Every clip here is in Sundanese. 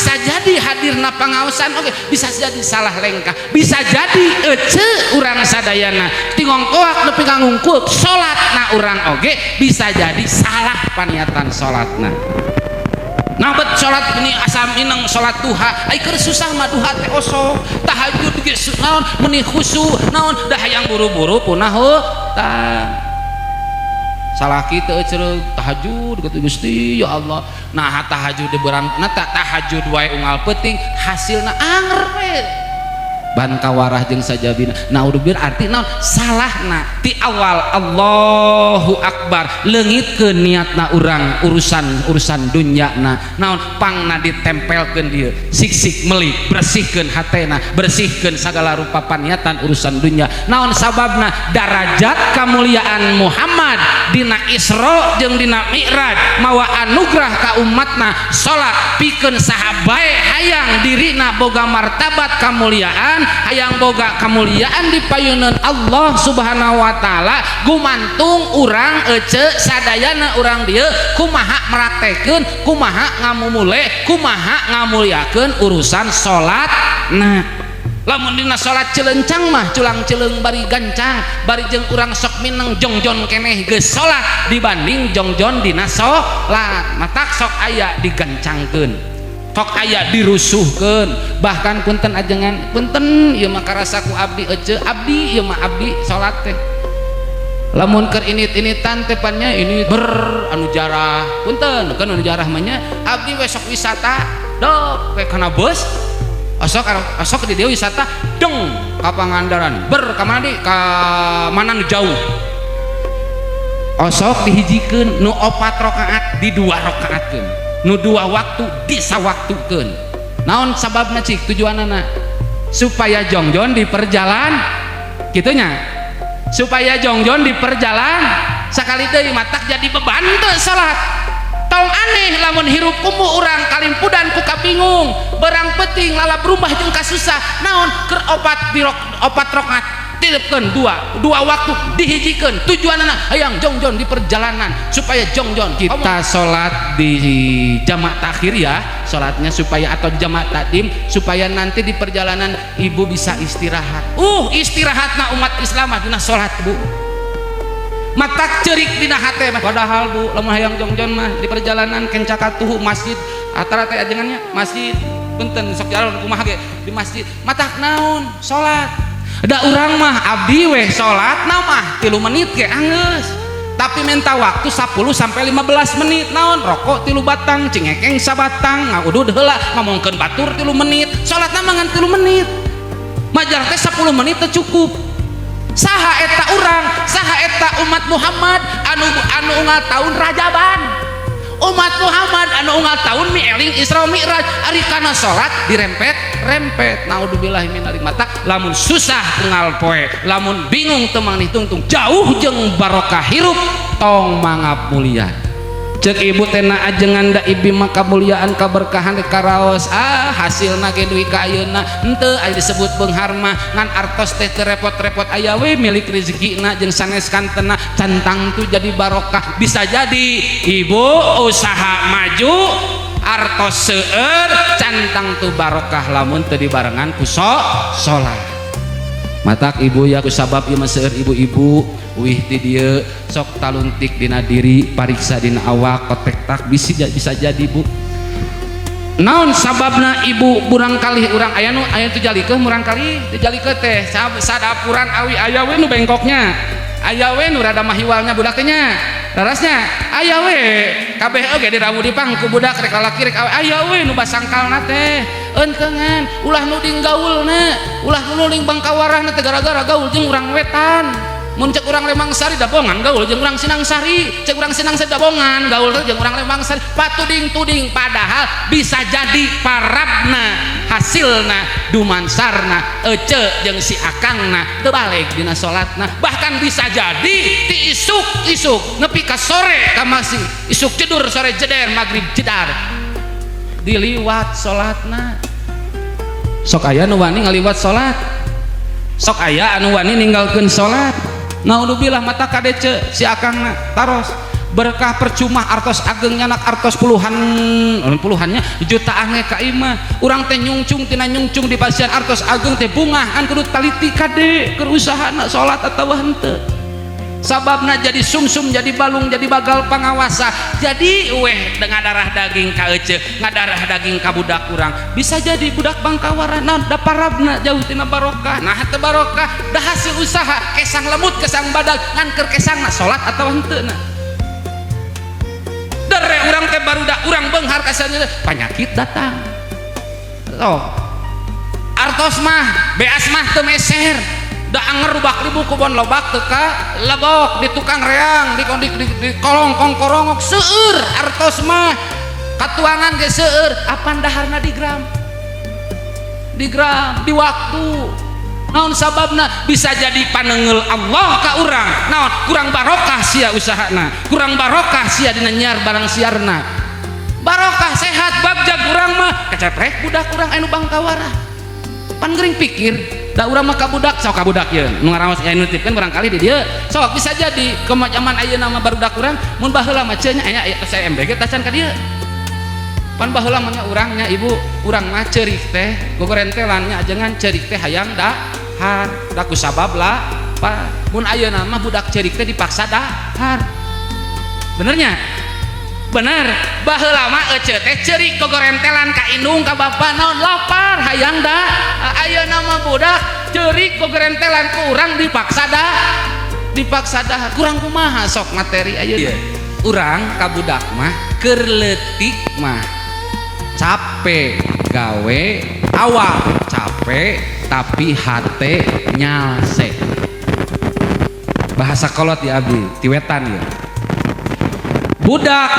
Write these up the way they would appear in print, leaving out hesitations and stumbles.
Bisa jadi hadirna pangaosan, oke, bisa jadi salah lengkah, bisa jadi ece urang sadayana tingongkoak nepi ka ngungkul salatna urang oge bisa jadi salah paniatan salatna. Nah, bet salat ini asam ineng salat duha, ai keur susah mah duha teh osok, tahajud ge naon meuni khusyuk, naon dah hayang buru-buru punah hutang. Salaki teu ecereug tahajud kitu, Gusti ya Allah. Nah, tahajud di berang nah tahajud wae unggal peuting hasilna anger we. Ban kawarah jeung sajabina. Naudzubillah, arti naon salahna ti awal Allahu Akbar leungitkeun niatna urang urusan urusan dunyana, naon pangna ditempelkeun dieu, sik-sik melik, bersihkeun hatena, bersihkeun sagala rupa paniatan urusan dunya. Naon sababna? Darajat kemuliaan Muhammad dina Isra jeung dina Mi'raj mawa anugerah ka umatna salat, pikeun saha bae hayang dirina boga martabat kamuliaan, hayang boga kemuliaan di payunan Allah Subhanahu wa taala, gumantung urang ece sadayana urang dieu kumaha meraktekeun, kumaha ngamumule, kumaha ngamuliakeun urusan salat. Nah, lamun dina salat celencang mah culang celeung bari gancang bari jeung urang sok mineng jongjon keneh geus salat dibanding jongjon dina salat. Matak sok aya digancangkeun, sok aya dirusuhkeun. Bahkan punten ajengan, punten ieu mah karasa ku abdi ece, abdi ieu mah abdi salat teh lamun keur init-initan teh pan nya ini ber anu jarah, punten kan anu jarah mah nya. Abdi we sok wisata dok we kana bus, osok osok di dieu wisata deng ka Pangandaran, ber ka mana di ka mana nu jauh, osok dihijikeun nu 4 rakaat di 2 rakaatkeun, nu 2 waktu disawaktukeun. Naon sababna, cik tujuanana? Supaya jongjon di perjalan kitunya, supaya jongjon di perjalan. Sakali deui, matak jadi beban teu salat. Tong aneh lamun hirup kumuh urang kalimpudan ku kabingung, berang peting lalap rumah jeung kasusah. Naon keur opat dirok 4 rakaat tilepkeun dua dua waktu dihijikeun, tujuanana hayang jongjon di perjalanan, supaya jongjon. Kita sholat di jamak takhir ya sholatnya, supaya atau jamak takdim, supaya nanti di perjalanan ibu bisa istirahat. Istirahatna umat Islam mah dina sholat, Bu. Matak cerik dina hate mah. Padahal, Bu, lamun hayang jongjon mah di perjalanan kenca katuhu masjid atara teh ajengannya masjid, punten sok jalan kumaha ge di masjid, matak naon salat. Da urang mah abdi weh salat na mah 3 menit ge anggeus, tapi minta waktu 10 sampai 15 menit. Naon rokok 3 batang, cingekeng sabatang, ngaudud heula, ngomongkeun batur 3 menit, salatna mah ngan 3 menit, majar teh 10 menit teh cukup. Saha eta urang, saha eta umat Muhammad anu anu unggal tahun rajaban, umat Muhammad anu unggal tahun mieling Isra Mi'raj, ari kana salat dirempet rempet? Naudzubillah min dzalik. Mata lamun susah unggal poe, lamun bingung teu manggih tungtung, jauh jeung barokah hirup, tong mangap mulia. Cek ibu teh na ajengan, da ibi mah kamuliaan kaberkahan di karaos, ah hasilna ge duit ka ayeuna henteu aya disebut beunghar mah, ngan artos teh teu repot-repot, aya we milik rezekina jeung sanes kantena cantang tuh jadi barokah. Bisa jadi ibu usaha maju, artos seueur, cantang tuh barokah lamun teu dibarengan ku salat. Matak ibu ya, ku sabab ieu mah seueur ibu-ibu wih ti dieu sok taluntik dina diri, pariksa dina awak kotek tak bisa bisa jadi, Bu. Naon sababna ibu burang kali urang aya nu aya teu jalikeun, murang kali teu jalikeun teh sadapuran awi aya we nu bengkoknya, aya we nu rada mahiwalnya budak teh nya, rarasnya aya we kabeh oge dirawu dipangku budak rek lalaki rek awe, aya we nu basangkalna teh eunteungan. Ulah nuding gaulna, ulah nuding bangkawarahna teh gara-gara gaul jeung urang wetan. Mun cek urang Lembang Sari dabongan gaul jeung urang Sinang Sari, cek urang Sinang Sari dabongan gaul jeung urang Lembang Sari, patuding-tuding. Padahal bisa jadi parabna hasilna dumansarna ece jeung si akangna teu balik dina salatna. Bahkan bisa jadi ti isuk-isuk nepi ka sore ka masih isuk jedur, sore jeder, maghrib jedar, diliwat salatna. Sok aya nu wani ngaliwat salat, sok aya anu wani ninggalkeun salat. Naudzubillah. Mata kadece si akangna taros Berkah percuma artos ageng nyanak artos puluhan puluhannya jutaan ge ka imah. Urang teh nyungcung tina nyungcung di pasian artos ageng teh bungah, an kudu taliti, kade keur usahana salat atawa henteu. Sababna jadi sumsum, jadi balung, jadi bagal pangawasa, jadi weh dengan darah daging ka ece, ngadarah daging ka budak urang. Bisa jadi budak bangkawara. Nah, da parabna jauh tina barokah. Nah, teu barokah da hasil usaha kesang lemut, kesang badag, ngan keur kesangna salat atawa henteu. Na dere urang teh barudak urang beunghar kasarnya penyakit datang. Oh, artos mah beas mah teu meser da anger rubak ribu kubon lobak teka lebok di tukang reang di kolong kongkorongok seueur. Artos mah katuangan ge seueur, apan daharna di gram, di gram, di waktu. Naon sababna? Bisa jadi panengel Allah ka urang. Naon? Kurang barokah sia usahana, kurang barokah sia dina nyiar barang siarna. Barokah sehat bagjag urang mah keceprek budak urang anu bangkawara. Pan gering pikir da urang mah ka budak. Sok ka budak ye nu ngaraos aya nu kan barangkali di dieu. Sok bisa jadi kemacaman ayeuna mah barudak urang, mun baheula mah nya aya aya tos MBG tacan ka dieu. Pan baheula mah nya urangnya, ibu urang mah ceurik teh gogorentelan nya, ajengan ceurik teh hayang dahar da ku sabab lah pa. Mun ayeuna mah budak ceurik teh dipaksa dahar. Benernya bener. Baheula mah ece teh ceurik gogorentelan ka indung, ka bapak. Naon? Lapar, hayang da. Ayeuna mah budak ceurik gogorentelan ku urang dipaksa dah, dipaksa dah. Kurang kumaha sok materi ayeuna? Urang ka budak mah keur leutik mah capek gawe, awak capek tapi hate nyalse. Bahasa kolot di abdi ti wetan ya. Budak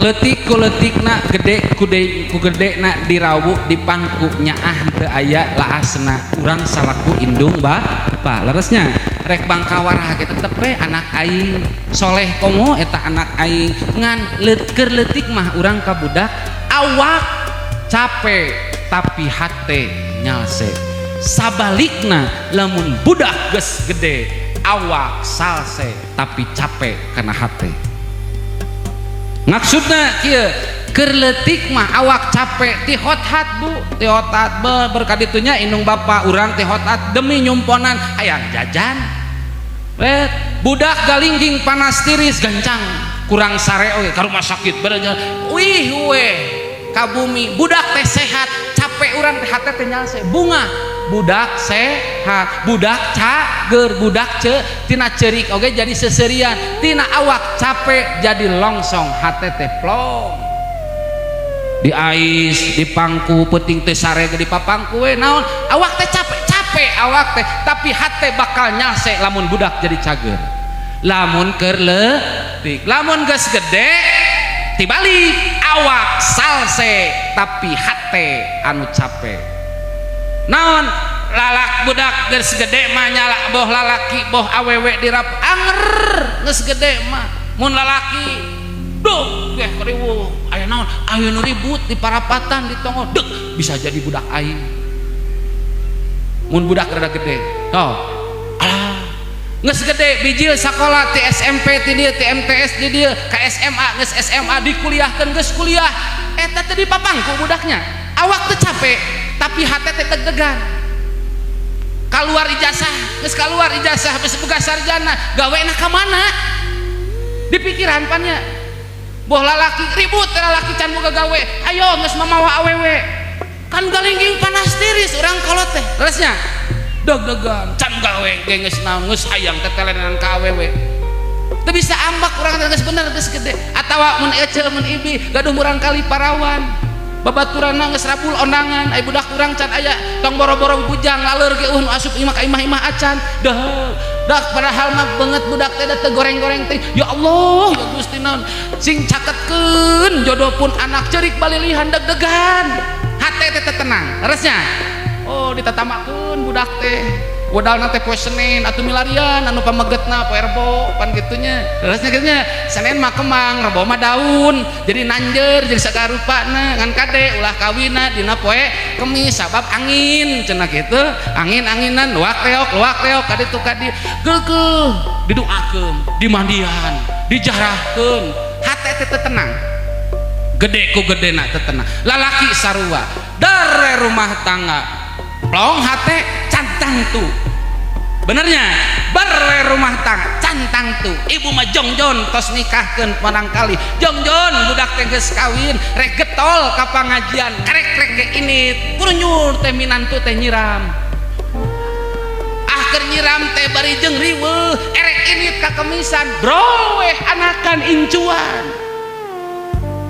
leutik ku leutikna, gede ku de, ku gedena, dirawu, dipangku, nyaah teu aya laasna urang salaku indung bapa. Leresnya rek bangkawarah ge tetep we anak aing, soleh komo eta anak aing. Ngan keur leutik mah urang ka budak awak capek tapi hate nyalse. Sabalikna lamun budak geus gede, awak salse tapi capek karena hate. Maksudna kieu, keur leutik mah awak capek ti hot-hat, bu, ti hot-hat be berkaditunya indung bapa urang ti hot-hat demi nyumponan hayang jajan. Bet, budak galingging panas tiris gancang kurang sare oge ka rumah sakit berenya wih weh ka bumi. Budak teh sehat, capek urang teh hate teh nyalse bunga. Budak sehat, budak cager, budak ce tina ceurik oge jadi seserian, tina awak capek jadi longsong, hate teh plong. Di ais, di pangku peuting teh sare ge di papangku we. Naon? Awak teh capek, capek awak teh tapi hate bakal nyalse lamun budak jadi cager, lamun keur leutik. Lamun geus gede tibalik, awak salse tapi hate anu capek. Naon? Lalak budak geus gede mah nyala, boh lalaki boh awewe dirap anger geus gede mah. Mun lalaki duh geh riweuh aya naon, aya nu ribut di parapatan di tongol dek, bisa jadi budak aing. Mun budak rada gede, oh alah geus gede bijil sakola ti SMP ti dieu, ti MTS di dieu ka SMA, geus SMA dikuliahkeun, geus kuliah, eta teh dipapangku budaknya awak teh capek tapi hate teh deg-degan. Keluar ijazah, geus keluar ijazah, geus boga sarjana, gawena ka mana di pikiran pannya. Boh lalaki ribut, lalaki can boga gawe, ayo geus mamawa awewe kan galingging panas tiris. Urang kolot teh terusnya deg-degan can gawe ge geus naon, geus hayang tetelenan ka awewe, teu bisa ambak urang teh. Geus bener geus gede atawa mun ece, mun ibi gaduh murang kali parawan, babaturanna geus rabul ondangan, ai budak urang can aya. Tong boro-boro bujang, laleur ge nu asup imah ka imah-imah acan dah dah. Padahal mah banget budak teh da teu goreng-goreng teh. Ya Allah, ya Gusti, naon sing caketkeun jodoh pun anak ceurik balilihan, deg-degan hate teh tenang. Terusnya oh ditatamakeun budak teh wadalna teh poe Senin atuh milarian anu pamegetna poe Rebo pan gitunya. Terusnya gitunya, Senin mah kembang, Rebo mah daun, jadi nanjer, jadi sagarupana. Ngan kade ulah kawina dina poe Kemis sabab angin cenah kitu, angin-anginan luak reok luak reok kaditu kadi geukeuh. Didoakeun, dimandian. Dijarahkeun hate teh teu tenang, gede ku gedena teu tenang. Lalaki sarua, dare rumah tangga plong, hate can tangtu. Benernya barwe rumah tangga can tangtu. Ibu mah jongjon tos nikahkeun barangkali, jongjon budak teh geus kawin, rek getol ka pangajian, karek rek ge ini kurunyur teh minantu teh nyiram. Ah, keur nyiram teh bari jeung riweuh, erek ini ka kemisan, bro weh anakan incuan.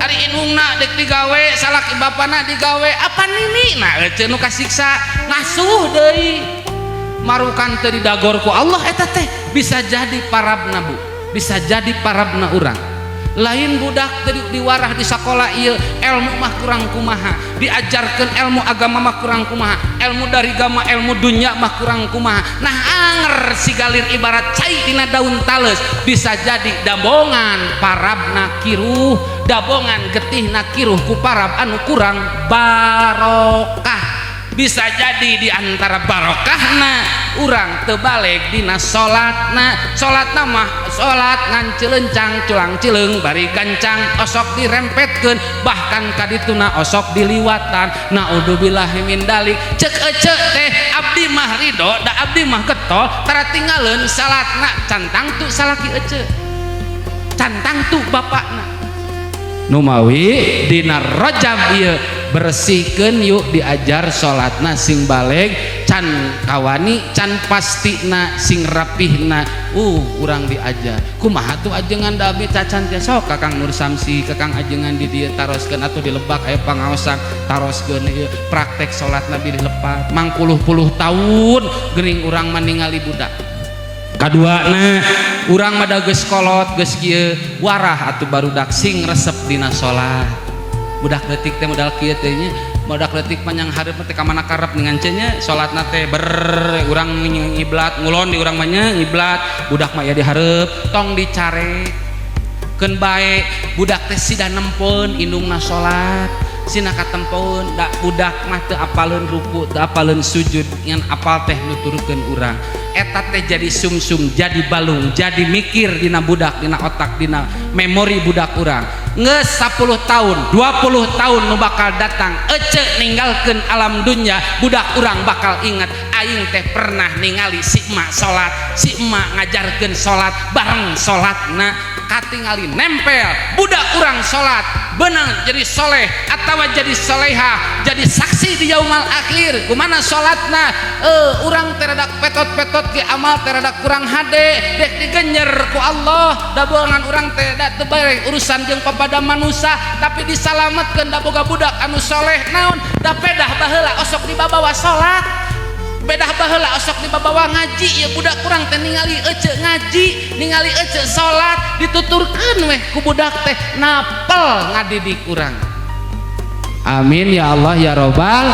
Ari indungna dek digawe, salaki bapana digawe, apa nini nah ece nu kasiksa ngasuh deui, marukan teu didagor ku Allah. Eta teh bisa jadi parabna, Bu, bisa jadi parabna urang. Lain budak teu diwarah di sekolah ieu ilmu mah kurang kumaha, diajarkan ilmu agama mah kurang kumaha, ilmu dari agama, ilmu dunia mah kurang kumaha. Nah, anger sigalir ibarat cai dina daun tales. Bisa jadi dabongan parabna kiruh, dabongan getihna kiruh ku parab anu kurang barokah. Bisa jadi di antara barokahna urang tebalik dina salatna. Salatna mah salat ngan cilencang culang cileung bari gancang, osok dirempetkeun, bahkan kadituna osok diliwatan, naudzubillahi min dalik. Cek ece teh, abdi mah ridho da abdi mah getol tara tinggalin salatna can tangtu salaki ece, can tangtu bapakna. Numawi dina Rajab ieu bersihkeun yuk, diajar salatna sing baleg, can kawani can pastina, sing rapihna. Urang diajar kumaha tuh ajengan da abi cacan teh? Sok Kakang Nur Samsi, Kakang ajengan di dieu taroskeun atuh, di Lebak aya pangaosan, taroskeun ieu praktek salatna bilih lepat mangpuluh-puluh tahun geuning urang mah ningali budak. Kaduana, urang mah da geus kolot, geus kieu, warah atuh barudak sing resep dina salat. Budak leutik teh modal kieu teh nya, budak leutik panjang hareup teh ka mana karep dengan nya salatna teh ber urang ngiblat ngulon di urang mah nya ngiblat, budak mah ya di hareup. Tong dicarek, keun bae budak teh sida nempeun indungna salat, sina katempeun. Da budak mah teu apaleun ruku, teu apaleun sujud, ngan apal teh nuturkeun urang. Eta teh jadi sumsum, jadi balung, jadi mikir dina budak, dina otak, dina memori budak urang. Geus 10 tahun, 20 tahun nu bakal datang, ece ninggalkeun alam dunya, budak urang bakal ingat, aing teh pernah ningali si emak salat, si emak ngajarkeun salat, bareng salatna katingali nempel. Budak urang salat benang jadi soleh atau jadi soleha, jadi saksi di yaumal akhir kumana salatna. Urang teradak petot-petot ke amal teradak kurang hade, dek digenyer ku Allah. Daboangan urang teh da teu bareng urusan jeung papada manusia, tapi disalametkeun da boga budak anu soleh. Naon da pedah baheula osok dibabawa salat, pedah baheula osok dibabawa ngaji ya. Budak kurang teh ningali ece ngaji, ningali ece salat, dituturkeun weh ku budak teh, napel ngadidik urang. Amin ya Allah ya robbal.